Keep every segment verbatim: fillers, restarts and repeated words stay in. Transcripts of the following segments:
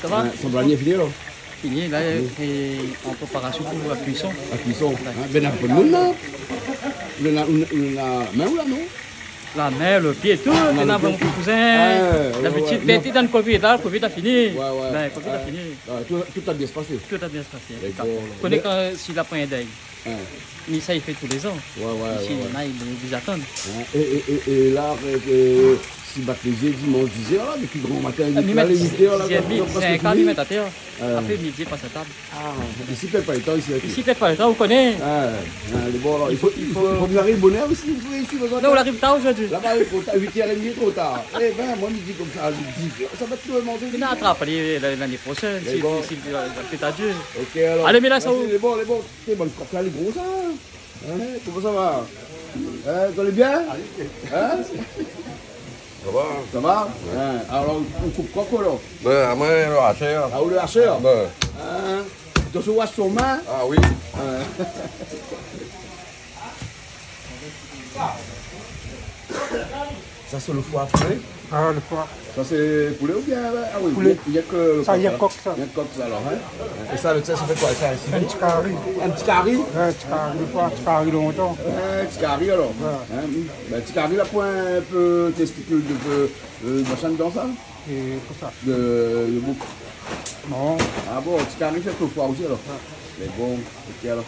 Sa va ? Sanblan lé fini, alor ? Fini, la, é an préparasyon pou la kuison. La kuison. Ouais. Hein, bin, na bonpé moun la. Ou néna, ou néna la min, ou la, non ? La min, lo pié, tout, néna bonpé kouzin. Ah, ouais, ouais. Labitid, non. Péti dan lo covid, la, lo covid la fini. Ouais, ouais. Bin, lo covid la fini. Ouais, tout, tout la bien pasé. Tout la bien pasé, tout à fait. Dakor. Koné kan si la pran dèy. Hein. Mé sa, i fé tou lé zan. Ouais, ouais, ouais. Isi, ouais, néna, i, i atann. Hein, é, é, é, é la, avèk, euh, si bat lé zié, dimansh, dizèr, la, dopi gran matin, dopi huit heures, la, huit heures et demie, presque cinq heures, fini. Apré, midi, pas a tab. Ah, isi, pèrd pa lo tan, isi, ok. Isi, pèrd pa lo tan, ou koné. Ah, ah, lé bon, alor, i fo, i fo, i fo ariv bonèr isi, i fo, i fo... Non, ou ariv tar zordi. Laba, lé tro tar, huit heures et demie, tro tar. Eh bin, moin, mi di konmsa, dizèr, sa va tout manzé. Mé na, atrap, alé, la, lané proshèn, si, si, si, si, si, si, si, si. Ok, alor. Alé, mé la, sa... Mersi, ou lé bon, lé bon. Té, bann kok la, lé gro sa. Hein, koman sa va ? Hein, zot lé bien ? Hein ? Sa va ? Sa va ? Ouais. Hein, alor, ou koup kok, alor ? Bin, amoin, lo ashèr. Ah, ou lo ashèr ? Bin. Hein ? Donk, ou ash son min ? Ah oui. Hein. Sa, sé lo foi, poulé ? Ah, lo foi. Sa, sé poulé oubien, ah oui, poulé. Rienk, rienk lo kok, sa. Sa, rienk kok, sa. Rienk kok, sa, alor, hein ? É sa, avèk sa, sa i fé koi, sa, isi ? In ti kari. In ti kari ? Ouais, in ti kari, lo foi, in ti kari lontan. Ouais, in ti kari, alor. Ouais. Hein, hmm. Bin, ti kari, la, poin in pé testikil de, euh, machin dedan, sa ? É pou sa. De, de bouk. Non. Ah bon, ti kari, sé lo foi osi, alor. Ouais. Mé bon, ok, alor.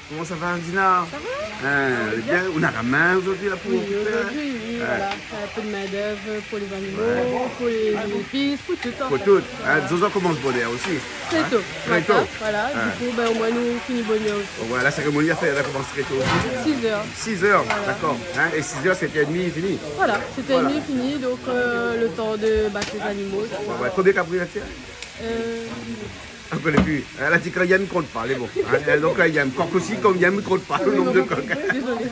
Koman sa va, Dina ? Sa va ? Hein, lé bien. Ou na la min zordi la pou... Oui, okipé, zordi, oui, voilà. Fé in pé de min d'èv pou lé zanimo, pou lé, lé zépis, pou tout, an fèt. Pou tout. Voilà. Hein, zot i komans bonèr osi. Très tôt, matin, voilà. Hein. Du coup, bin, omoin, nou fini bonèr osi. Bon, voilà, la sérémoni la fé, la komans très tôt osi. Six heures. Six heures, dakor. Voilà. Hein, é six heures, sept heures et demie, fini. Voilà, sept heures et demie, fini, donk, euh, lo tan de bat lé zanimo, tout sa. Ouais, ouais. Konbien kabri la, tienn ? Euh, Ou koné pi. Èl la di kan i yèm, i kont pa, lé bon. Hein, èl, donk, kan i yèm, kok osi, kan i yèm, i kont pa, lo nonb de kok. Désolé.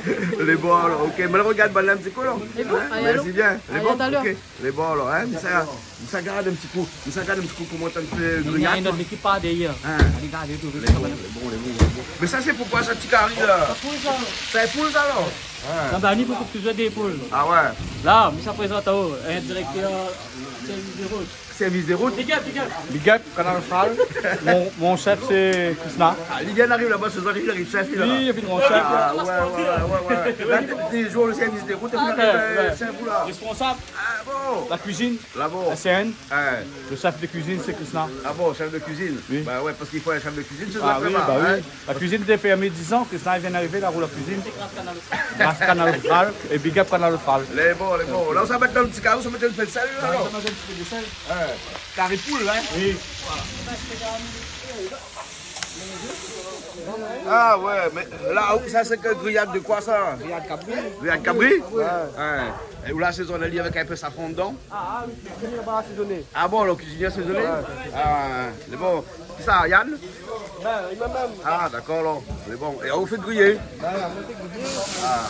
Lé bon, alor, ok. Mé la, rogard, bann la, in ti kou, la. Lé bon, alé, alon. Mèrsi bien. Lé bon, ok. Lé bon, alor, hein. Mé sa, mé sa, gard in ti kou. Mé sa, gard in ti kou koman ou fé griyad. Néna in ot lékip dèrièr. Hein. Alé gard, lé bon, lé bon, lé bon. Mé sa, sé pou koi, sa, ti kari, la ? Sa poul, sa. Sa poul, sa, alor ? Hein. Sa, bin, ni pou touzour dé poul. Ah ouais. La, mi sa prézant aou, in dirèktèr, sèrvis de rout. Sèrvis de rout. Big up, big up. Big up, Kanal Austral. Mon, mon chef, sé Krishna. Ah, li vien ariv laba, sé sa, li ariv, chef, li, la. Oui, épi mon chef. Ah, ouais, ouais, ouais, ouais. La, té, té zoué lo sèrvis de rout, épi... Ah, li ariv, ouais, euh, chef, ou la. Responsable. Ah bon. La kuizine. La bon. La sèn. Ouais. Lo chef de kuizine, sé Krishna. Ah bon, chef de kuizine. Oui. Bah ouais, parske i fo in chef de kuizine, sé sa, oui, hein. Ah oui, bah oui. La kuizine té fèrmé dizan, Krishna i vien arivé, la roul la kuizine. Gras Kanal Austral. Gras Kanal Austral. É big up Kanal Austral. Lé bon, lé bon. La, ou sa mèt dan lo ti kari, ou sa mèt in pé d'sèl, la, non ? Ouais, sa, mi mèt in ti pé d'sèl. Ouais. Kari poul, hein ? Oui. Ah ouais, mé la, ou, sa, sé ke griyad de koi, sa ? Griyad kabri. Griyad kabri ? Ouais. Ouais. É ou la asézone ali avèk in pé safran dedan ? Ah, ah, oui, kuizinié laba la asézoné. Ah bon, lo kuizinié asézoné ? Ouais. Ah, lé bon. Kisa, Yann ? Bin, li mèm, mèm. Ah, dakor, alor. Lé bon. É ou fé griyé ? Bin, ou fé griyé. Ah.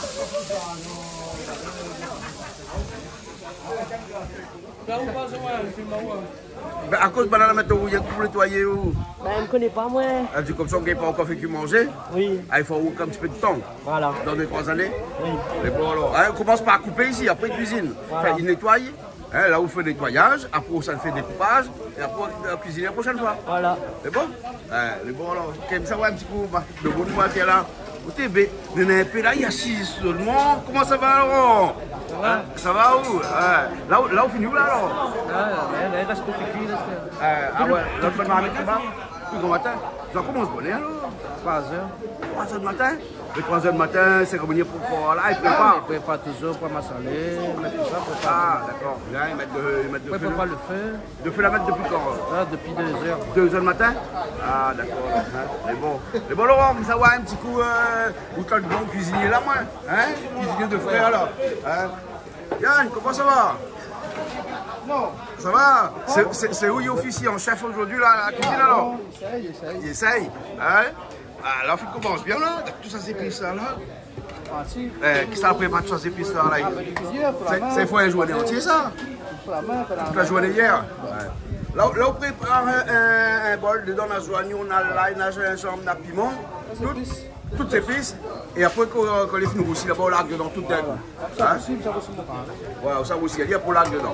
Bin, akoz banna la mèt aou, ou nétoiy, ou ? Bin, mi koné pa, moin. Ah, di konmsa, ou gingn pa ankor fé kui manzé ? Oui. Ah, i fo ou in ti pé d'tan. Voilà. Dan dé, troi zané ? Oui. Lé bon, alor. Hein, ou komans par koupé isi, apré kuizine. Voilà. Anfin, i nétoiy. Hein, la ou fé nétoiyaz, apré ou sa fé dékoupaz, é apré ou kuizine la proshèn foi. Voilà. Lé bon ? Hein, lé bon, alor. Ok, mi sa oir in ti kou, ba, lo bon, moin, tienn la. Ou té bé, néna in pé la, i asiz solman. Koman sa va, alor ? Sa va. Hein, sa va, ou ? Hein, la, ou, la ou fini, ou la, alor ? Ah, ouais, la, i rès pou fini, la, sé... Hein, ah ouais, lot bann marmit laba, pli gran matin. Zot i komans bonèr, alor ? Troi zèr. Troi zèr d'matin ? Mé troi zèr d'matin, sérémoni pou, pou la, i prépar. Ah, i prépar touzour, pou masalé, mèt tousa, prépar. Ah, dakor. Bien, i mèt de, i mèt de fé. Prépar lo fé. De fé la mèt dopi kan ? Ah, dopi dé zèr. Dé zèr d'matin ? Ah, dakor. Hein, lé bon. Lé bon, Laurent, mi sa oir in ti kou, euh, ou té in bon kuizinié la, moin. Hein ? Kuizinié de frèr, la. Hein ? Yann, koman sa va ? Sa va ? Sé, sé, sé ou i ofisié an shèf zordi, la, la kuizine, alor ? Bon, i éséy, i éséy. I éséy, hein ? Ah, la, fo komans bien, la. Tout sa, sé ki sa, la ? Ah, si. Eh, kisa la prépar tout sa, sé ki sa, la ? Ah, bin, lé kuizinié, pou la min. Sé, sé fo in zourné antié, sa. Pou la min, pou la min. Tout la zourné yèr. Ouais. La, la, ou prépar in, in, in bol, dedan, na zoignon, na lay, na zinzanm, na piman. Sa, sé tout. Épis. Tout zépis, é apré, kan, kan lé fine rousi laba, ou larg dedan tout d'in kou. Sa, sa osi, sa osi, sa. Voilà, sa osi, i di pou larg dedan.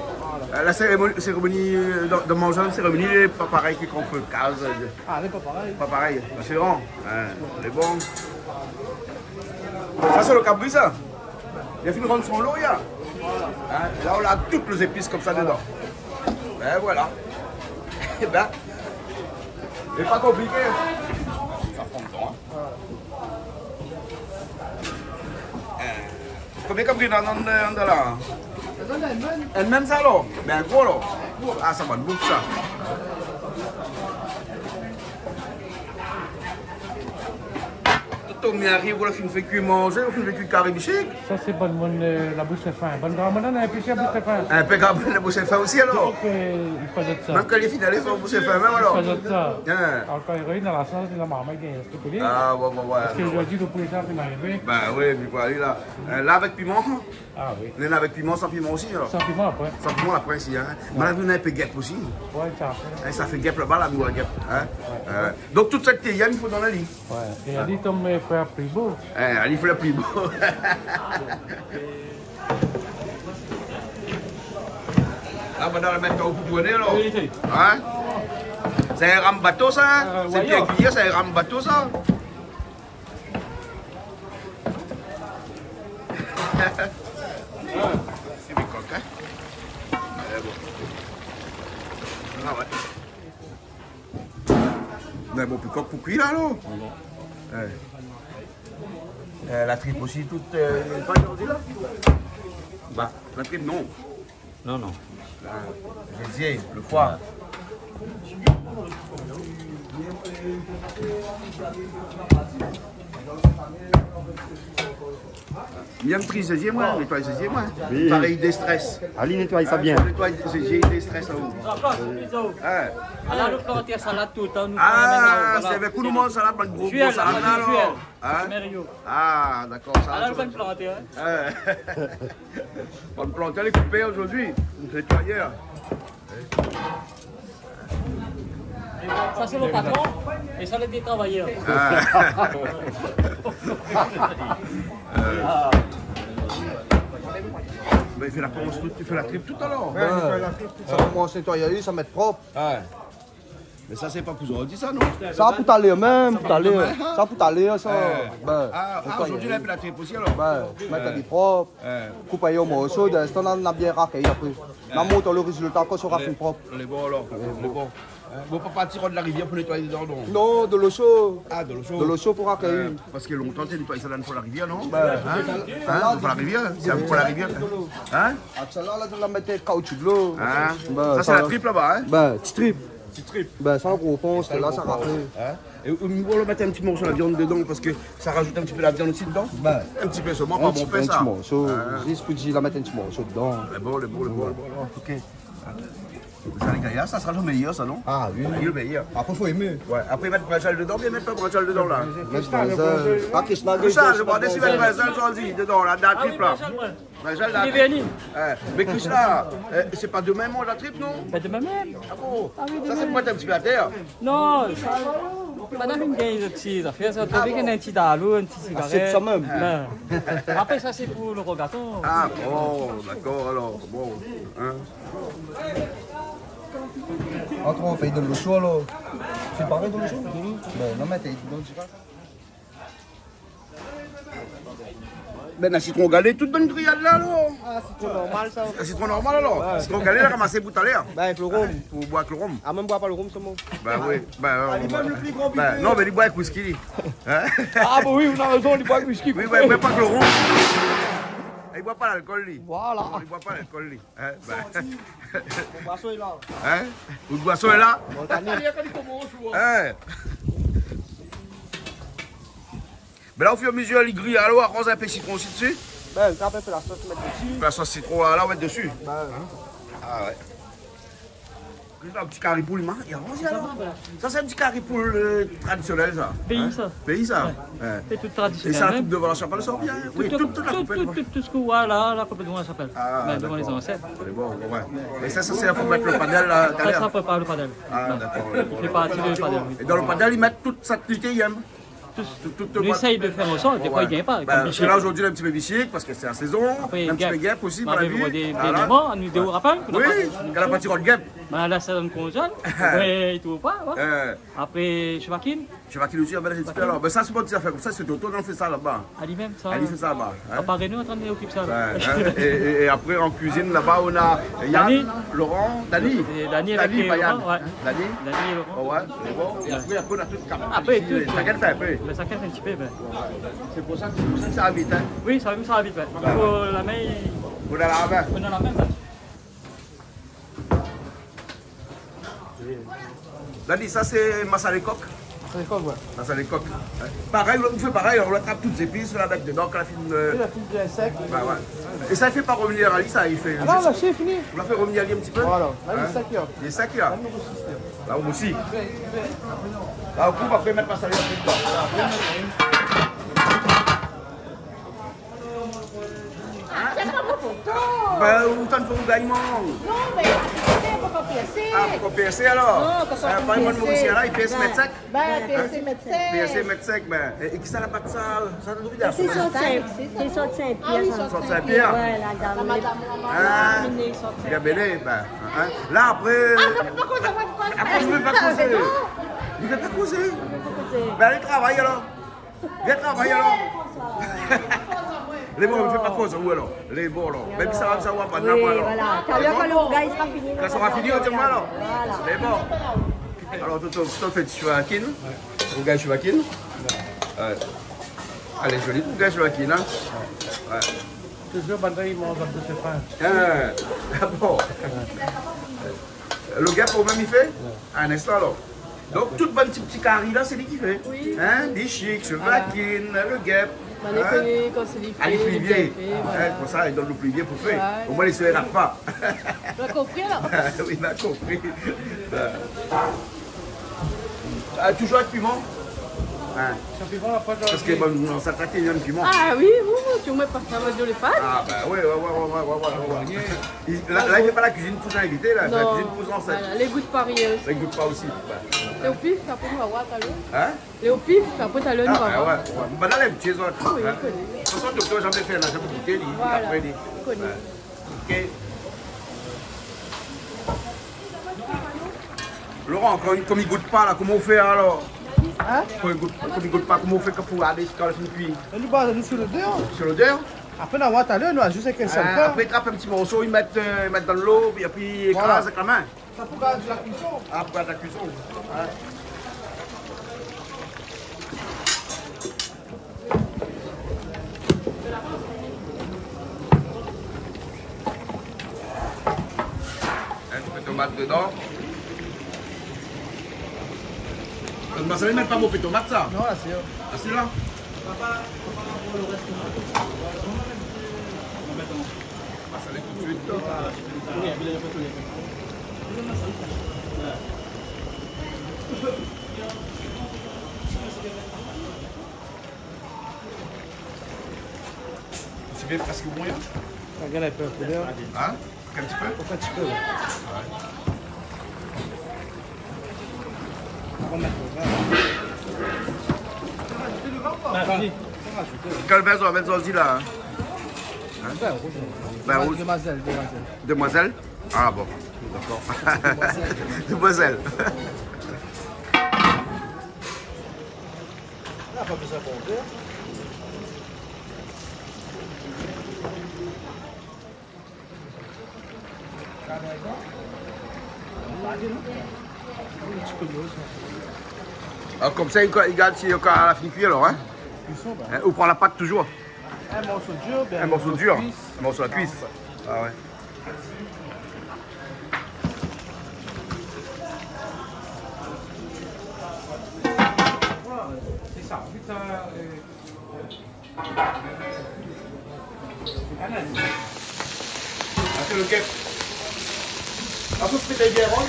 Euh, la sérémoni, sérémoni, euh, dan, dan manzé, sérémoni, lé pa parèy ke kan fé kaz, euh, Ah, lé pa parèy. Pa parèy, diféran. Hein, lé bon. Sa, sé lo kabri, sa. Li la fine rann son lo, ya. Hein, la, ou larg tout lé zépis konmsa dedan. Ben, voilà. Ében, lé pa konpliké. Sa pran lo tan, hein. Konbien kabri néna an, an, an la? Inn mèm. Inn mèm sa, alor? Ben, gro, alor. Ah, sa va bout, sa. Tonton, mi ariv, ou la fine fé kui manzé, ou la fine fé kui kari bishik. Sa, sé bann moun, euh, la boush lé fin. Bann gramoun, néna in pé la boush lé fin. In pé gramoun la boush lé fin osi, alor? Donk, euh, i fo zot sa. Mèm kan lé fidèl, i fo boush lé fin, mèm, alor. I fo zot sa. Hein. Alor, kan i rovien dan la shaz, la marmay i gingn Ké pli. Ah, ouais, ouais, ouais. Parske zordi, lo poulé sa fine arivé. Ben oui, mi kroi, la. Euh, la, avèk piman. Ah oui. Néna avèk piman, san piman osi, alor. San piman, apré. San piman, apré, si, hein. Ouais. Mé la, néna in pé gèp osi. Ouais, sa fé. Hein, sa fé gèp laba, la, nou, gèp, hein. Ouais. Euh, donk, tout sak té i yèm, i fo donn ali. Ouais. É ali, ton frèr pli bo. Hein, ali, frèr pli bo. La, banna la mèt aou pou tourné, alor. Oui, oui. Hein? Sé in ram bato, sa, hein? Euh, sé ouais, pi in kuiyèr, sé in ram bato, sa. Sé pikok, hein? Alé, bon. Ah ouais. Mé bon, pikok pou kui la, non? Ah bon. Ouais. Euh, la trip osi, tout, euh, pa zordi la? Bah, la trip, non. Non, non. Ah, zézié, lo foi. Mi yèm tri zézié, moin, nétoy zézié, moin. Oui. Parèy, i déstrès. Ali nétoy sa bien. Nétoy zézié, i déstrès, la. Ah. Ala, nou plant salad toultan, nou pran la min, voilà. Ah, sé avèk ou nou manz salad, bann gro, gro salad, la, alor. Hein? Mario. Ah, dakor, sa, ala, sa, nou plant, hein. Bann plantèr lé koupé zordi, nétoyèr. Sa, sé lo patron, é sa, lé dé travayèr. Ah. Euh. Ben, i fé la pans tout, i fé la trip tout, alor. Ouais, i fé la trip tout. Sa, koman nétoy ali, sa mèt prop. Ouais. Mé sa, sé pa pou zordi, sa, non? Sa pou talèr mèm, pou talèr. Sa pou talèr, sa. Ouais. Ben, ah, ah, zordi, la, la trip osi, alor. Ben, mèt ali prop. Ouais. Koup ali an morso, dan linstan, na, na bien rakèy apré. Na mont lo rézilta kan sra fine prop. Lé bon, alor. Lé bon. Hein, bon, pa parti rod la rivièr pou nétoy dedan, non? Non, dolo sho. Ah, dolo sho. Dolo sho pou rakèy. Euh, parske lontan, té nétoy sa dan fon la rivièr, non? Ben, hein? Hein, dan fon la rivièr, sé dan fon la rivièr. Hein? Ah, sa la, la, la mèt kaoutchou dolo. Hein? Ben, sa, sé la trip laba, hein? Ben, ti trip. Ti trip. Ben, sa, gro pans, sa, la, gro pans, sa rafé. Hein? É ou, ou mèt in ti morso la viann dedan, parske sa razout in ti pé la viann osi dedan. Ben, in ti pé solman, pa bonpé, sa. In ti morso, zis pou di la mèt in ti morso dedan. Lé bon, lé bon, lé bon, lé bon, alor, OK. Sa, lé gayar, sa sra lo méyèr, sa, non? Ah oui. Lo méyèr. Apré, fo émé. Ouais, apré, mèt brinzèl dedan, oubien mèt pa brinzèl dedan, la? Mèt brinzèl. Pa Krishna, Krishna, mi demann si mèt brinzèl, sa, di, dedan, la, dan la trip, la. Ah oui, brinzèl, la. Brinzèl, la. Lé vèni. Eh, mé Krishna, euh, sé pa domin, moin, la trip, non? Ben, domin mèm. Ah bon? Ah oui, domin mèm. Sa, sé pou mèt in ti pé atèr. Non, sa, madam, i gingn lo ti zafèr, sa, ou trouv, néna in ti dalou, in ti sigarèt. Ah, sé sa mèm. Ben. Apré, sa, sé pou lo rogaton. Ah bon, dakor, alor, bon, hein. Antre, ou pé dolo sho, alor. Sé parèy, dolo sho? Ben, non, mé té, donk, sé pa sa. Ben, na sitron galé, tout bann griyad la, alor. Ah, sitron normal, sa. Ah, sitron normal, alor. Ouais. Sitron galé, la ramasé pou talèr. Ben, avèk lo rom. Pou boir avèk lo rom. Ah, mèm boir pa lo rom, solman. Ben oui. Ben, euh, ali mèm, lo pli gran bibé. Non, mé li boir avèk whisky, li. Hein? Ah, ben oui, ou na rézon, li boir avèk whisky. Oui, ouais, mé pa avèk lo rom. Li boir pa lalkol, li. Voilà. Non, li boir pa lalkol, li. Hein, ben. Sorti. Lo boison lé la. Hein? Lo boison lé la? Bon, tann. Hein? Ben la, o fur é a mezur, li gri, alor, aroz in pé sitron osi dsi. Ben, sa, apré, fé la sos, mèt dsi. Fé la sos sitron, la, la, ou mèt dsi. Ben. Ah ouais. Sa, in ti kari poul, li manz, alor. Sa, sé in ti kari poul, euh, tradisionèl, sa. Péi, sa. Péi, sa. Ouais. Ouais. É tout tradisionèl, hein. É sa, la koup dovan la shapèl, sa, oubien? Oui, tout, tout, tout la koup dovan. Tout, tout, tout sak ou voi la, la koup dovan la shapèl. Ah, dakor. Ben, dovan lé zansèt. Sé bon, ouais. É sa, sa sé pou mèt lo padèl, la, talèr. Sa, sa prépar lo padèl. Ah, dakor. Fé parti do padèl, oui. É dan lo padèl, i mèt tout sak li yèm. Tout, tout, tout, nou éséy de fé an sort, défoi i gingn pa. Bin, parske la, zordi, lé in ti pé visik, parske sé la sézon, apré, in ti pé gèp osi, ma la vi. Voilà. Wi, kan la pati rod gèp. Bin, la, sa donn konzol. Apré, i trouv pa, wé. Apré, shevakine. Shevakine osi, a, bin, la, sé in ti pé, alor. Bin, sa, sé bon, ti zafèr konmsa, sé Toto, nou fé sa laba. Ali mèm, sa. Ali fé sa laba, in. Papa Renaud lé antrin okip sa, la. Wé, in. É, é, é apré, an kuizine, laba, nou na Yann, Dani. Laurent, Dani. É Dani avèk, Dani, euh, pa Yann. Laurent, wé. Dani. Dani é Laurent. Oh, wé, sé bon. É apré, apré, nou na tout kap. Apré, tout, shakinn fé in pé. Bin, shakinn fé in ti pé, bin. Sé pou sa, sé pou sa ke sa va vit, in. Wi, sa va, sa va vit, wé. Wé. I fo la min, i fo la min. Fo la min, wé. Dani, sa sé masalé kok ? Masalé kok, wé. Masalé kok. Parèy, ou fé parèy, ou atrap tout zépis, ou la mèt dedan, kan la fine, euh, wi, la fine bien sèk. Bin, wé. É sa, i fé pa rovnir ali, sa, i fé... A non, zis la, sé fini. Ou la fé rovnir ali in ti pé. Voilà. La, lé sèk, la. Lé sèk, la. La, nou osi. La, ou koup, apré, mèt masalé an dedan. Sé pa mon foto. Bin, ou tann fé ou gingn manz. Non, mé sé pou pa pèrsé. A, pou pa pèrsé, alor. Non, kan sa pèrsé, pa in bon morisien, la, i pèrs, mèt sèk. Bin, pèrsé, mèt sèk. Pèrsé, mèt sèk, bin. É, é kisa la pat sa ? Sa, nou vé dir. Sé sort Sin-Pièr. Sé sort Sin-Pièr, sa. Sort Sin-Pièr. Wé, la dam. La madam, la madam. A, la dam, sort Sin-Pièr. Bien bèl, bin, in. La, apré, a, non, pa kozé, pa kozé. Apré, nou vé pa kozé. Nou vé pa kozé. Pa kozé. Bin, alé travay, alor. Vien travay, alor. Lé bon, fé pa koz, ou alor. Lé bon, alor. Mèm si sa va, sa va pa, wi, voilà. Talèr, kan lo rougay sra fini, kan sa sra fini, ou di amoin, alor. Voilà. Lé bon. Alor, Toto, Toto fé shevakine. Wé. Rougay shevakine. Wé. Alé, zoli rougay shevakine, in. Wé. Touzour, bann-la i manz in pé shevakine. A, a bon. Wé. Lo gèp, ou mèm i fé ? Wé. In instan, alor. Donk, tout bann ti, ti kari la, sé li ki fé. Wi. In ? Bishik, shevakine, lo gèp. Voilà. Bann-la i koné kan sé li fé, li fé, voilà. In, konmsa, li donn lo plivié pou fé. Voilà. Omoin, lé sèr i rat pa. Ou la konpri, alor ? Wi, ma konpri. A, touzour avèk piman ? In. San piman, apré, parske, bon, non, sa, sa, i fo piman. A wi, wi, wi, si ou mèt pa sa, sa va défoi. A, bin, wé, wé. I, la, la, i fé pa la kuizine pou son invité, la. Non, la kuizine pou son zansèt. Voilà, lé gou pa rien osi. Lé gou pa osi, bin. Lé o pif, apré nou va voir talèr. In ? Lé o pif, apré talèr nou va voir. A, bin wé, wé. Bann-la lé abitié, zot. Wi, i koné. De tout fason, Toto la zamé fé, la zamé gouté, li, apré, li koné. Wé. OK. Laurent, kom, kom i gout pa, la, koman ou fé, alor ? In ? Kom i gout, kom i gout pa, koman ou fé pou gardé kan la fine kui ? Nou baz anou si lodèr. Si lodèr ? Apré, nou va voir talèr, nou va zis èk in sèl fé. Apré, i trap in ti morso, i mèt, euh, i mèt dan lo, épi apré, i kraz èk la min. Voilà. Sa pou gard la kuison. A, pou gard la kuison. Wé. In ti pé tomat dedan. Masalé, mèt pa bonpé tomat, sa ? Non, la, sé, euh, a, sé la. Masalé tout suit. Ti vien prèsk bon, in ? Rogard in pé la koulèr. In ? In ti pé ? In ti pé, wé. Wé. Ou va mèt lo vin. Mèrsi. Kèl vin sa, vin sa osi la, in ? In ? Vin rouz. Vin rouz. Demoiselle, demoiselle. Demoiselle ? A bon, dakor. Demoiselle. Demoiselle. La pa bezoin konté. A, konmsa, i, i gard si, kan la fine kui, alor, in ? Kuison, bin. In, ou pran la pat touzour ? In morso dir, bin, in morso dir, in morso la kuis. A wé. Sé sa. Putain, euh, Atann, lo gèp. A, fo frit bien, in ?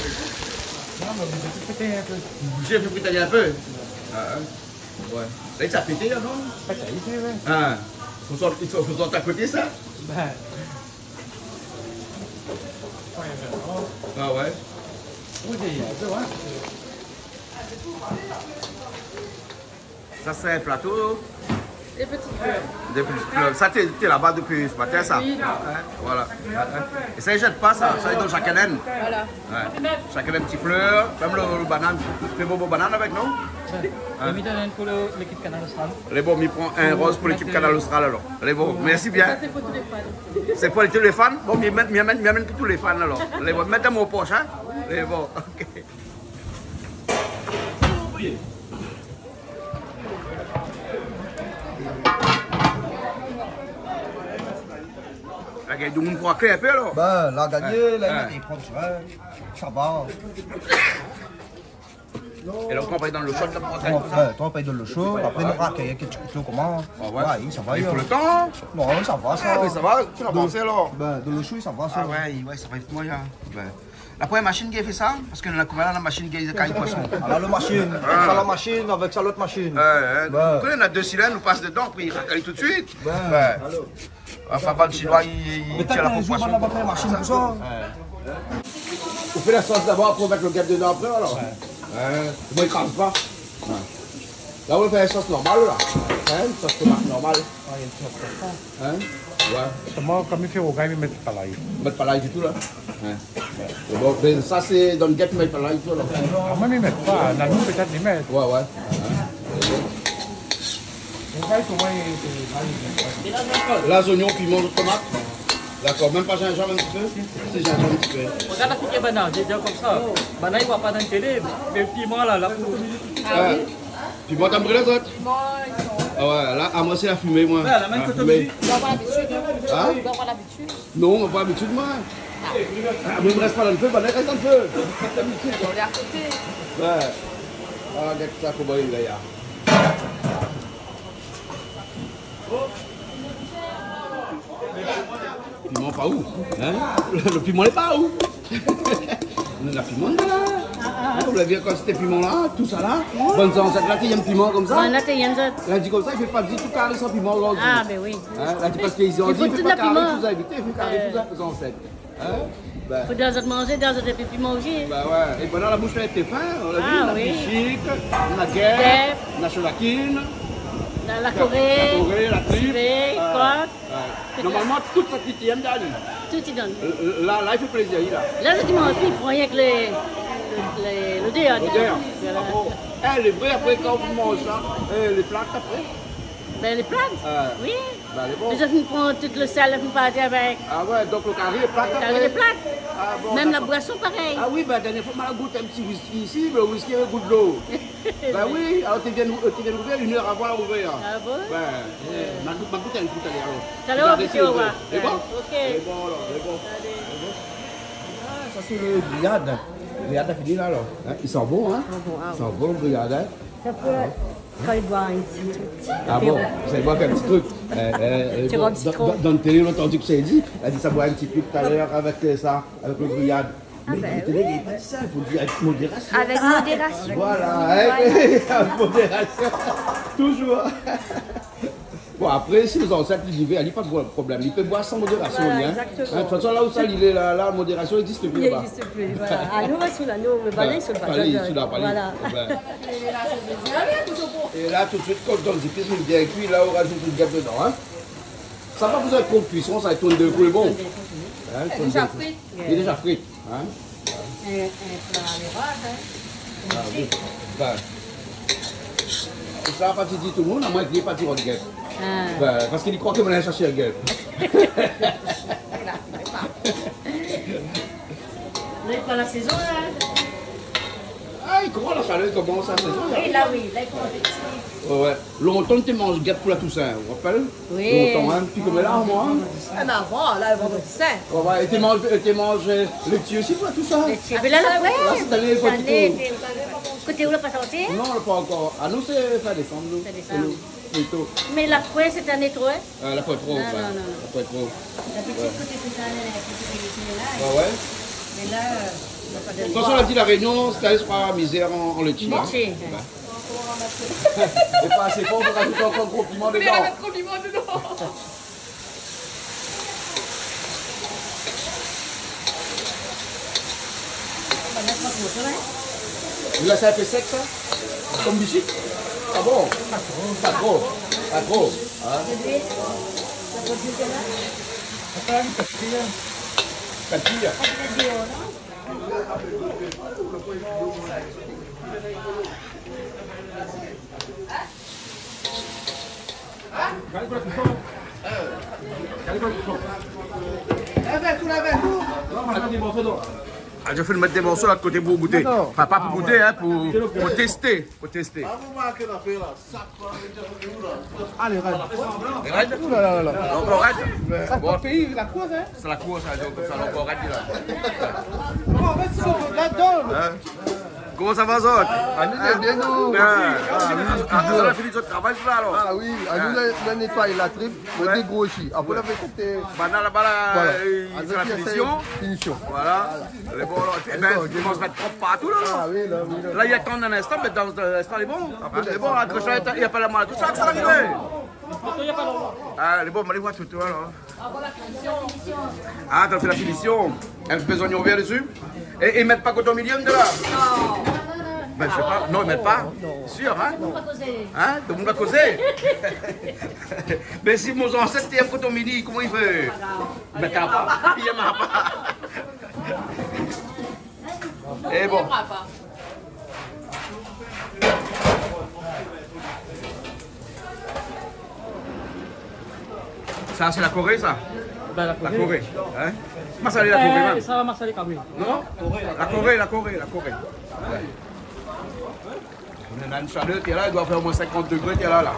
Non, mé ou lé oblizé frit in pé. Oblizé frit in pé ? A, in. Wé. La, sa la pété, non ? Sa la pété, wé. A. Fo sort, fo, fo sort a koté, sa ? Bin. A wé. Wi, sé, wé. Sa sé in plato. Dé ti flèr. Dé ti flèr. Sa té, té laba dopi se matin, sa. Oui. In, voilà. In, in. É sa i zèt pa, sa. Sa i donn shak ané. Voilà. Ouais. Shak ané in ti flèr. Mèm lo, lo banane. Fé bonbon banane avèk, non ? Ouais. In ? Mi donn inn pou lo, lékip Kanal Austral. Lé bon, mi pran in roz pou lékip Kanal Austral, alor. Lé bon, mèrsi bien. Sa sé pou tout lé fan. Sé pou tout lé fan ? Bon, mi amèn, mi amèn, mi amèn pou tout lé fan, alor. Lé bon, mèt dan mon posh, in ? Lé bon, OK. La gingn domoun pou aklèr in pé, alor. Bin, la gingn, la, i mèt, i pran, tu vois, sa va. É la, ou pran pa dan lo sho, la, pou aklèr. Bin, ou pran pa dan lo sho, apré, nou rakèy, kèk ti kouto, koman ? Ouais, ouais. Ouais, sa va, pou lo tan. Non, sa va, sa. Ah, mé sa va, ou la pansé, alor ? Bin, dan lo sho, sa va, sa. Ah ouais, ouais, sa va, moiyin. Bin. La promièr mashine ki la fé sa, parske la, koman la, la mashine ki kay poison. Ah, la, lo mashine, avèk sa, la mashine, avèk sa, lot mashine. Ouais, ouais. Bin. Kan néna dé silinn, ou pas dedan, apré i rakèy tout suit. Bin. Bin. Anfin, bann Shinoi, i, i, i tir la proporsion. Mé tann in zour, banna la pa fé mashine pou sa. Ouais. Ou fé la sos dabor, apré ou mèt lo gèp dedan apré, alor. Ouais. Ouais. Koman i kraz pa. Ouais. La, ou fé in sos normal, la. In, in sos tomat normal. Ouais, in sos tomat. In ? Ouais. Solman, kan mi fé rougay, mi mèt pa lay. Mèt pa lay ditou, la ? In. Bon, bin, sa, sé dan gèp, mé pa lay ditou, la. Ah, moin, mi mèt pa. Nanou, pétèt, li mèt. Ouais, ouais. Rougay, pou moin, sé pa lay. La, zoignon, piman, tomat. Dakor, mèm pa zinzanm, in ti pé ? Si, zinzanm, in ti pé. Regard la koulèr banane, mi di konmsa. Banane, i voi pa dan télé, mé piman, la, la. Ah oui. Piman, ou la bril azot ? Piman, i son... Ah ouais, la, ah, moin, sé la fimé, moin. Ouais, la mèm koté fimé. Ou la pa labitid, in ? In ? Ou la pa labitid. Non, moin pa labitid, moin. Ah. Ah, moin, mi rès pa dan lo fé, banna i rès dan lo fé. Ou lé a koté. Ouais. Ah, gèt sa, koman i lé, la. Piman pa ou, in ? Lo piman lé pa ou. Néna piman la. In, ou la vi kan sété piman la, tout sa la. Bann zansèt la té yèm piman konmsa. Banna té yèm sa. La di konmsa, i fé pa ditou kari san piman zordi. Ah, bin oui. In, la di parske i fo di, i fé tout pa kari, la piman. Tout sa évité, i fé kari, tout sa, zansèt. In ? Bin. Fo dan zot manzé, dan zot épi piman osi. Bin ouais. É banna la boush lé fin, ou la vi, na pishik, na gèp, na sholakine, na, la koré, la koré, la trip, sivé, kok. Ouais. Normalman, tout sa ki tienn dan. Tout i donn. La, la, i fé plézir, la. La, zot i manz pi, i pran rienk lé, lé, lodèr, tienn. Lodèr. Voilà. Ah bon ? Eh, lé vré, apré, kan ou manz sa, eh, lé plat, apré ? Bin, lé plat. Ah. Oui. Bin, lé bon. Mé zot i pran tout lo sèl, i parti avèk. Ah ouais, donk lo kari lé plat, apré ? Lo kari lé plat. Ah bon, dakor. Mèm la boison, parèy. Ah oui, bin, dèrnié foi, ma la gout in ti whisky isi, mé lo whisky lavé gou dolo. Bin oui, alor, té vien, té vien ouvèr, inn èr avan la ouvèr. Ah bon ? Bin, eh, ma gout, ma gout in kou talèr, alor. Talèr, ou va gout, ou va voir. Lé bon ? Ouais, OK. Lé bon, alor, lé bon. Alé. Lé bon. Ah, sa, sé lo griyad. Griyad la fini, la, alor. In, i san bon, in ? I san bon, ah oui. I san bon, griyad, in ? Sa pé, kan i boi in ti trik. Ah bon, sa i boi in ti trik. Eh, eh, eh, ti rom sitron. Dan, dan, dan télé, lontan, té i di, la di sa boi in ti trik talèr avèk, eh, sa, avèk lo griyad. Ah, bin oui. Mé dan télé, i di pa sa, i fo dir avèk modérasion. Avèk modérasion. Voilà, in, avèk modérasion. Toujour. Bon, apré, si lé zansèt i viv, alé, pa de problèm. I pé boir san modérasion, voilà, in. Exactement. In, de tout fason, la ousa li lé la, la modérasion i égzis pi laba. I égzis pi, voilà. Ah, nou, nou, nou, nou, voilà, voilà. É la, tout suit, kan ou donn zépis, li lé bien kui, la, ou razout in gèp dedan, in. Sa pa bezoin tro de kuison, sa i tourn dé kou, lé bon. In, tourn dé kou. Lé déza frit. Lé déza frit. In ? In, in pla lé raz, in. Ah oui. Bin. É sa, pa ti di tout lo moun, amoin, li lé pa ti rod gèp. Ah. Bin, parske li kroi ke moin la shèrsh gèp. Lé pa la sézon, la. Ah, i komans, la shalèr i komans, la sézon, la. Oui, la, oui, la, i komans. Ouais, ouais. Lontan, té i manz gèp pou la Tousin, ou rapèl ? Oui. Lontan, in, pi koméla, moin, in. Ah, mé avan, la, lo vandredi sin. Ouais, ouais, é té i manz, é té i manz, euh, léti osi pou la Tousin. Léti. Mé la, la, ouais. La, sèt ané, sèt ané, pa ditou. Koté ou la pa sorti, in ? Non, la pa ankor. Ah, nou, sé fin désanm, nou. Fin désanm. Sé nou, plito. Mé la poin sèt ané tro, in ? Euh, la poin tro, non, ouais. Non, non, non. La poin tro. Dabitid, ouais, koté Tousin, néna in pé de léti la, in. Ouais, ouais. Mé la, euh, na pa de... De tout fason, la di La Rényon, sèt ané, sé pa mizèr an, an léti, in. Léti, ouais. Ouais. É pa asé for, fo razout ankor gro piman dedan. Mé la mèt tro piman dedan. Ou la sa in pé sèk, sa ? Kom bishik ? Ah bon ? Pa tro. Pa tro. In ? Sa pé dir la. Katia. Ah, mi fé mèt dé morso la koté pou gouté. Dakor. Anfin, pa pou gouté, in, pou, pou tésté. Pou tésté. Alé, rèd. Rèd ? Ou la la la la. Ankor rèd ? Sa, bon. Sé pa péi, la kour, in ? Sé la kour, sa, donk, sa, ankor rèd, la. Bon, an fèt, sé la dan. In ? Koman sa va, zot ? Ah, nou lé bien, nou. Bin, ah, oui, ah, zot la fini zot travay, la, alor. Ah oui, ah, nou la, la nétoy la trip, nou dégros isi. Apré, nou la fé koté. Banna laba la, voilà, i fé la finision. Finision. Voilà. Lé bon, alor. Ébin, i komans mèt prop partou, la. Ah oui, la, oui, la. La, i atann in instan, mé dan in instan, lé bon. Apré, lé bon, in, kan sa, i apèl amoin, tout sa, sa va arivé. Ah, lé bon, alé voir tout, alor. Ah, kan i fé la finision, in ti pé zoignon vèr dési. É, é i mèt pa koton mili la ? Non. Bin, mi sé pa. Non, i mèt pa. Sir, in ? Tout moun va kozé. In ? Tout moun va kozé. Mé si mon zansèt té èm koton mili, koman i fé ? Pa grav. Mé i èm pa. I èm pa. É bon. Sa, sé la koré, sa ? Bin, la koré. La koré, in ? Masalé la koré, mèm. Sa va masalé kabri. Non ? La koré, la koré, la koré. Ouais. Néna in shalèr, té la, i doi fé omoin sinkant dégré, té la, la.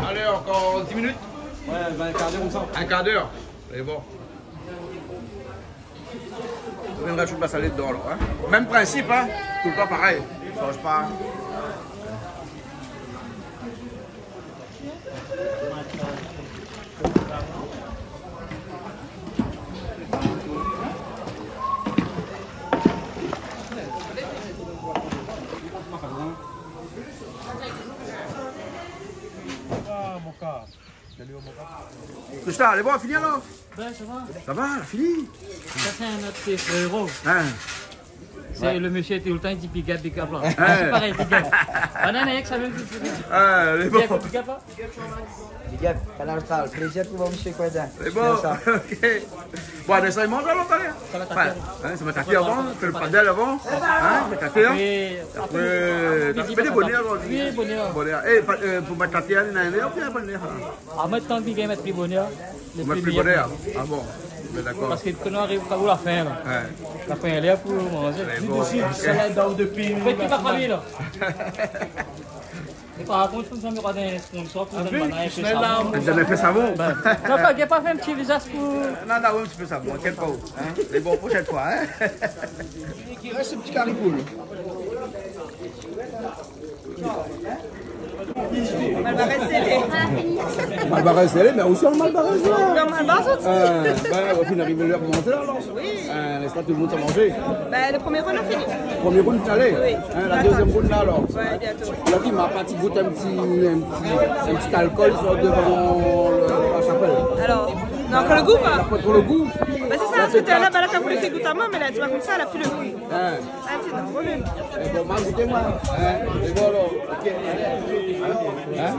Alé, ankor dis minit. Ouais, bin, in kar d'èr konmsa. In kar d'èr. Lé bon. Ou vien razout masalé dedan, alor, in. Mèm prinsip, in. Toultan parèy. I sanz pa. Ah, mon kar. Tout sa, lé bon, fini alor ? Bin, sa va. Sa va, fini ? Sa, sé in not, sé Frérot. In. Sé le mésyé, toultan i di big up, big up, la. In. Sé parèy, big up. Banna néna sa mèm. Ah, lé bon. Big up, big up, la. Big up, Kanal Austral. Plézir trouv mésyé Coindin. Lé bon, ok. Bon, alé, sa i manz alor, talèr. Sa va taper. Ouais, in, sa va taper avan, fé le padel avan. In, sa va taper, in. Apré, apré, midi, fé dé bonèr alor. Oui, bonèr. Bonèr. É, pa, euh, pou mèt taper, néna in bonèr, in. Ah, moin, tan ke mi gingn mèt pli bonèr, le pli bonèr. Ou mèt pli bonèr. Ah bon. Bin, dakor. Parske kan nou ariv, kan ou la fin, la. Ouais. La fin, lé pou manzé. Lé bon, ok. Salad dan le pli. Fé tout la fami, la. Mé par kont, konmsa, nou nora in sponsor pou... Ah oui, banna in pé savon. Banna in pé savon. Bin, non, pa, gingn pa fé in ti vizaz pou... Non, non, oui, in ti pé savon, inkièt pa ou, in. Lé bon, proshèn foi, in. Rès in ti kari poul. Malbarèz télé. Malbarèz télé, mé osi an malbarèz la. Non, malbarèz osi. Euh, bin, ou la fine arivé lèr pou manzé la, alor. Oui. Euh, lès pa tout le moun sa manzé. Bin, le promié round la fini. Promié round la fini ? Oui. In, la dézièm round la, alor. Ouais, bientôt. La di, ma parti gout in ti, in ti, in ti alkol sort devan le, la shapèl. Alor, non, ankor le gou, koi. La pa tro le gou. Bin, sé sa, la, parske sé la, laba la, kan ou la fé gout amoin, mé la di pa konmsa, la pi le gou. In. Ah, sé drol. É bon, ma gouté, moin. In ? É bon, alor, ok. In ? In ? In ?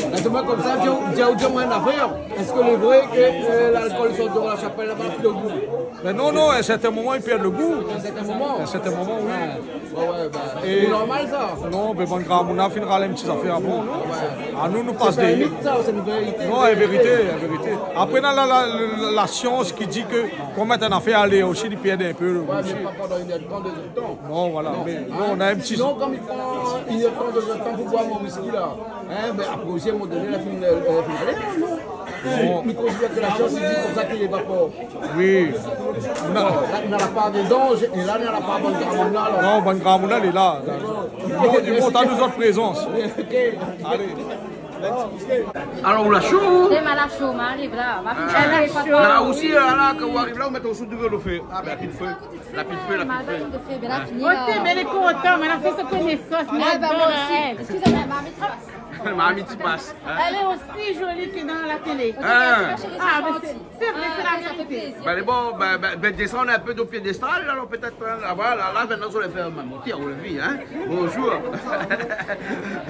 Mintnan, konmsa, di, di, di amoin in afèr. Èske lé vré ke, euh, lalkol i sort de la shapèl laba, pi le gou ? Bin non, non, a in sèrtin moman, i pèrd le gou. A in sèrtin moman ? A in sèrtin moman, oui. Ouais, ouais, bin, é sé normal, sa. Non, bin, bann gramoun la fine ral in ti zafèr avan, non ? Ouais. Ah, nou, nou pas dèrièr. Sé pa in mit, sa, sé in vérité. Non, in vérité, in vérité. Apré, la, la, la, la, la sians i di ke kan ou mèt in afèr alé osi, i pèrd in pé le gou osi. Ouais, mé pa pandan inn èr d'tan, dé zèr d'tan. Non, voilà, mé non, nou na in ti... Sinon, kan i pran inn èr d'tan, dé zèr d'tan pou boir mon whisky, la, in, bin, apré osi, a in moman doné, la fine, euh, fine alé, non ? Non. Mi konsidèr ke la sians i di konmsa ke i évapor. Oui. Non, la, la pa dedan, é la, la pa bann gramoun la, alor. Non, bann gramoun la, lé la. Non, di bon, ta nou zot prézans. Ok. Alé. Alor, ou la sho ? Dé ma la sho, ma ariv la. Ma fine... Ah. Sho. La osi, la, la, kan ou ariv la, ou mèt out sou devan le fé. Ah, bin, la pi de fé. La pi de fé, la pi de fé. Ma fine fé, bin, la fini la. Ok, bin, lé kontan, ma la fé son konésans. Ah, bin, moin osi. Eskiz amoin, ma mèt Mamie, ti pas, hein ? Elle est aussi jolie que dans la télé. Ah, mais c'est, c'est vrai, c'est la vérité. Ben, lé bon, ben, ben, ben, désann in pé do piédestal, alor pétèt, hein. Ah, voilà, la, mintnan, zot la fé in montèr, ou la vi, hein. Bonjour.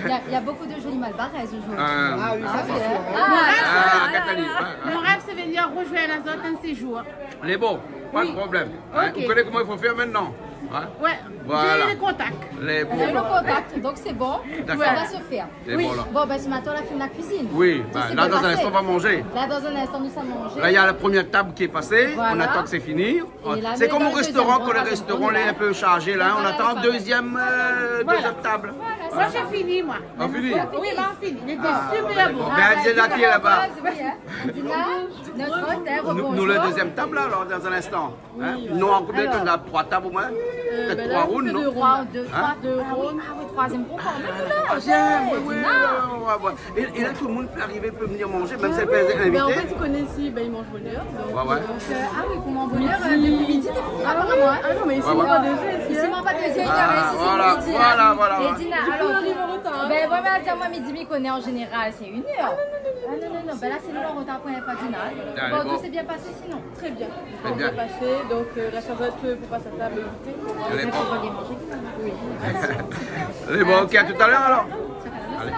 Il y a, il y a beaucoup de jolies Malbaraises aujourd'hui. Ah oui, ça, c'est sûr. Ah, Nathalie, ouais, ouais. Mon rêve, c'est venir rejoindre les autres un séjour. Lé bon, pas de problème. Hein, vous connaissez comment il faut faire maintenant, hein ? Ouais. Voilà. J'ai les contacts. Lé bon. J'ai le contact, donc c'est bon. D'accord. Ça va se faire. Lé bon, la. Bon, ben, ce matin, on a fait la cuisine. Oui, ben, là, dans un instant, on va manger. Là, dans un instant, nous allons manger. Là, il y a la première table qui est passée. Voilà. On attend que c'est fini. Et là, c'est comme au restaurant, quand le restaurant est un peu chargé, là, on attend deuxième, euh, deuxième table. Voilà, c'est fini, moi. Ah, fini ? Oui, ben, fini. Il était super bon. Ben, elle est là, qui est là-bas. Dina, notre hôte, hein, rebonjour. Nous, nous, la deuxième table, là, alors, dans un instant. Hein ? Oui, ouais. Non, en combien de temps, là ? Trois tables au moins ? Peut-être trois rounds, non ? Trois, deux, trois, deux rounds. Ah oui, troisième round quand même. Ah, troisième, oui, oui, oui, oui. Et, et là, tout le monde peut arriver, peut venir manger, même si elle n'est pas invitée. Ben, en fait, ils connaissent ici, ben, ils mangent bonheur. Donc, euh, ah oui, comment bonheur, euh, depuis midi, t'es fou, apparemment, hein ? Ah non, mais ici, on mange pas deux œufs ici, hein. Ici, on mange pas deux œufs, il y a ici, c'est midi, hein. Voilà, voilà, voilà. Et Dina, alors, ben, moi, ben, moi, midi, mi koné, en général, c'est une heure. Ah non, non, non, non, ben là, c'est nous, en retard pour un pas Dina. Bon, tout s'est bien passé sinon ? Très bien. Très bien passé, donc, euh, la serveuse peut passer à table et goûter. Lé bon. Oui. Lé bon, ok, à tout à l'heure alors. Allez.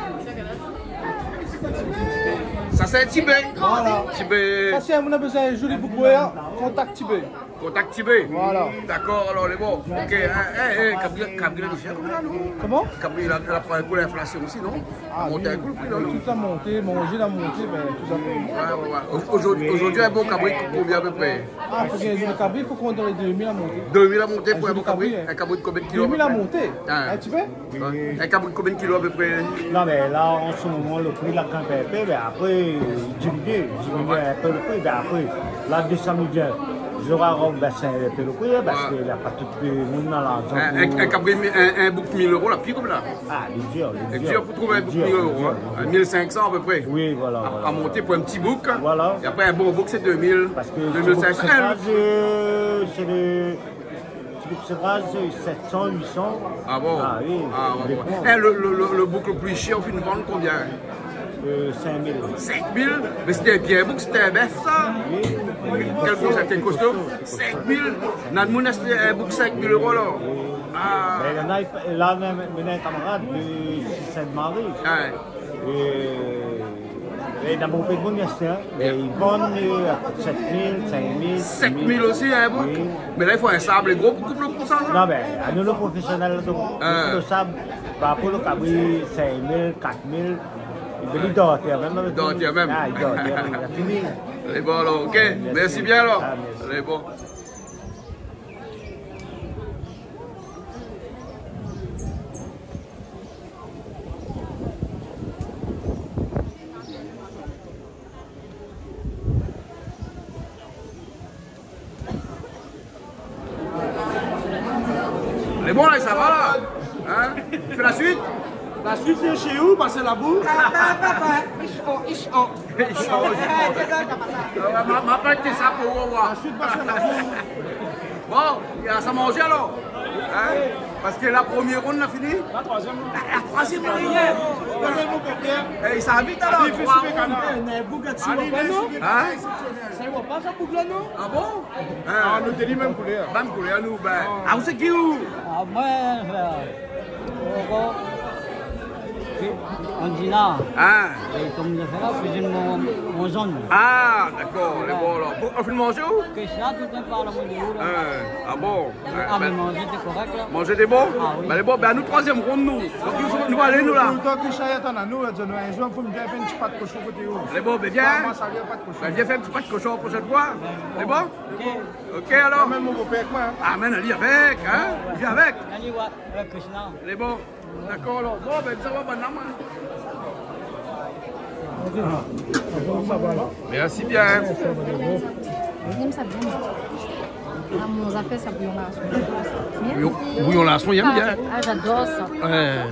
Ça, c'est Tibé. Voilà. Tibé. Ça, si moun la bezoin in zoli boug bwèr, kontak Tibé. Kontak Tibé. Voilà. D'accord, alors, lé bon. Ok, hein, hein, hein, kabri, kabri lé shèr, la, non ? Comment ? Kabri la, la pran in kou linflasion osi, non ? Ah oui, tout la monté, manzé la monté, ben, tout à fait. Ouais, ouais, ouais. Aujourd'hui, aujourd'hui, un bon cabri coûte combien à peu près ? Ah, pou gingn in kabri, fo kont dan lé dé mil la monté. Dé mil la monté pou in bon kabri ? In kabri de combien de kilos à peu près ? Dé mil la monté. Hein ? Un petit peu ? Ouais. In kabri de combien de kilos à peu près ? Non, mais là, en ce moment, le prix, la grinp in pé, mais après, il diminue, il diminue un peu le prix, mais après, là, décembre, il vient, je vais rebasser un peu le prix, hein, parce que il y a pas tout le monde dans l'argent. In, in, in kabri, in, in bouk mil euro, la, pi konm la. Ah, lé dir, lé dir. Lé dir pou trouv in bouk mil euro, hein. Mil cinq cents à peu près. Oui, voilà, voilà. À monter pour un petit bouc. Voilà. Et après, un bon bouc, c'est deux mille, deux mille cinq cents. Parce que c'est le, c'est le, c'est le, c'est sept cents, huit cents. Ah bon ? Ah oui, ah, ouais, ouais. Eh, le, le, le, le bouc le plus cher, ou fine vann combien ? Euh, cinq mille. Cinq mille ? Mais c'était un bien bouk, c'était un bœuf, ça ? Oui. Quel bouk, c'était costaud ? Cinq mille ? Nan moun ashté in bouk cinq mille euros, là. Oui. Ah. Mais il y en a, là, même, maintenant, un camarade de Sainte-Marie. Ah ouais. Et, et dans mon pays, bon, il y a ça, hein. Mais ils vendent, euh, à sept mille, cinq mille, six mille. Sept mille aussi, hein, bon. Oui. Mais là, il faut un sable gros pour couper le coup, ça, non ? Non, mais à nous, les professionnels, donc, le sable, bah, pour le cabri, cinq mille, quatre mille, il dort, hein, même avec lui. Il dort, hein, même. Ah, il dort, hein, il a fini. Lé bon, alors, ok. Merci bien, alors. Ah, merci. Lé bon. Lé bon, là, ça va, là. Hein ? Tu fais la suite ? La suite, c'est chez vous, parce que la boue. Papa, papa, ich, oh, ich, oh. Ich, oh, ich, oh. Ah ouais, ma, ma pèt sa pou ou, ouais. La suite, parce que la boue. Bon, il y a ça à manger, alors. Hein ? Parce que la première ronde, on a fini. La troisième ronde. La, la troisième ronde, hier. Regardez, mon père. Eh, ça va vite, alors. Allez, fais souper, canard. Trois rondes. Hein ? Sa i oi pa sa boug la, non ? Ah bon ? Ah, nou té di mèm koulèr. Mèm koulèr, nou, ben. Ah, ou sé ki, ou ? Ah, moin, euh, ankor, Andina. Ah. É konm mi fé la, kuizine mon, mon zone. Ah, dakor, lé bon, alor. Bon, ou la fine manzé, ou ? Ke sa, tout le temps, parle à mon dieu, là. Ah, ah bon ? Ah, ben, mé manzé, c'est correct, là. Manzé, c'est bon ? Ah oui. Ben, lé bon, ben, nou, troisième round, nou. Donk, nou, nou alé, nou, la. Toultan ke sa i atann anou, la di anou, in zour, fo nou vien fé in ti pat koshon koté ou. Lé bon, ben, vien. Koman sa, vien pat koshon ? Ben, vien fé in ti pat koshon la proshèn foi. Lé bon ? Ok. Ok, alor. Amèn mon bopèr avèk moin, hein. Amèn ali avèk, hein. Vien avèk. Ali, ouais, avèk Krishna. Lé bon. Dakor, alor. Bon, ben, sa va, bann la, moin. Mèrsi bien, hein. Mi èm sa bien, moin. Ah, mon zafèr, sa, bouyon larson. Bouyon, bouyon larson, mi èm bien. Ah, j'adore ça. Ouais.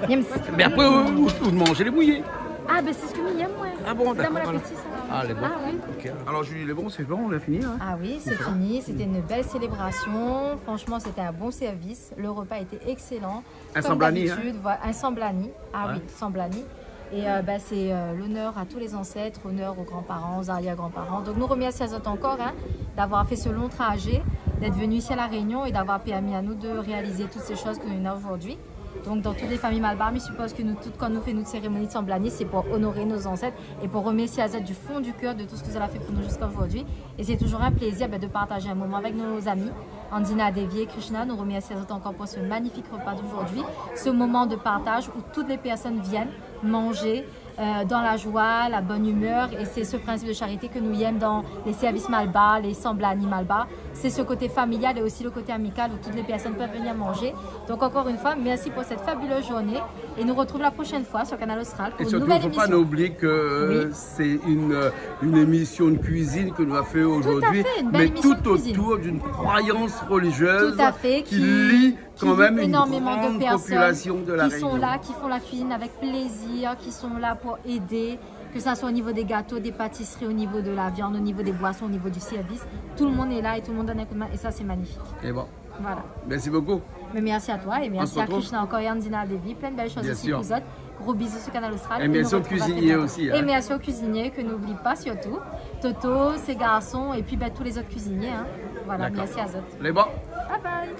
Mi èm sa. Mé apré, ou, ou, ou manz lé bouyé. Ah, ben, sé sak mi èm, moin. Ah bon, dakor, voilà. Sa i donn mon apéti, sa. Ah, lé bon. Ah, ouais. Ok. Alor, Julie, lé bon, sé bon, nou la fini, hein ? Ah oui, c'est fini. C'était une belle célébration. Franchement, c'était un bon service. Le repas était excellent. Comme d'habitude, voilà, in samblani. Ah oui, samblani. Et, euh, ben, c'est, euh, l'honneur à tous les ancêtres, honneur aux grands-parents, aux arrière-grands-parents. Donc, nou remèrsi azot ankor, hein, d'avoir fait ce long trajet, d'être venu ici à La Réunion et d'avoir permis à nous de réaliser toutes ces choses que nou néna aujourd'hui. Donc, dans toutes les familles malbar, mi sipoz ke nou tout, kan nou fé nout sérémoni de Samblani, c'est pour honorer nos ancêtres et pour remercier azot du fond du cœur de tout ce que zot la fait pour nous jusqu'à aujourd'hui. Et c'est toujours un plaisir, ben, de partager un moment avec nos amis, Andina Devi et Krishna. Nou remèrsi azot ankor pour ce magnifique repas d'aujourd'hui, ce moment de partage où toutes les personnes viennent manger, euh, dans la joie, la bonne humeur. Et c'est ce principe de charité que nou yèm dans les services malbar, les Samblani malbar. C'est ce côté familial et aussi le côté amical où toutes les personnes peuvent venir manger. Donc encore une fois, merci pour cette fabuleuse journée et nou retrouve la prochaine fois sur Kanal Austral pour une nouvelle émission. Et surtout, faut pas oublier que, euh, c'est une, euh, une émission de cuisine que nou la fait aujourd'hui, mais tout autour d'une croyance religieuse qui lie quand même une grande population de La Réunion. Tout à fait, une belle mission de cuisine. Tout à fait, qui lie énormément de personnes, qui sont là, qui font la cuisine avec plaisir, qui sont là pour aider, que ça soit au niveau des gâteaux, des pâtisseries, au niveau de la viande, au niveau des boissons, au niveau du service. Tout le monde est là et tout le monde donne un coup de main et ça, c'est magnifique. Et bon. Voilà. Merci beaucoup. Mais merci à toi et merci à Krishna encore et Andina Devi. Entre autres. Bien sûr. Plein de belles choses aussi pour vous autres. Gros bisous sur Kanal Austral. Et nou retrouv très bientôt. Et merci aux cuisiniers aussi, hein. Et merci aux cuisiniers que nou oubli pas surtout. Toto, ses garçons et puis, ben, tous les autres cuisiniers, hein. Voilà, merci à zot. D'accord. Lé bon. Bye bye.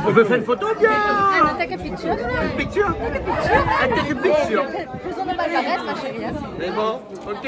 On peut faire une photo, bien ? Ah non, take a picture. Une picture ? Take a picture. Ah, take a picture. Faisons nos palmarès, ma chérie, hein. Lé bon, ok.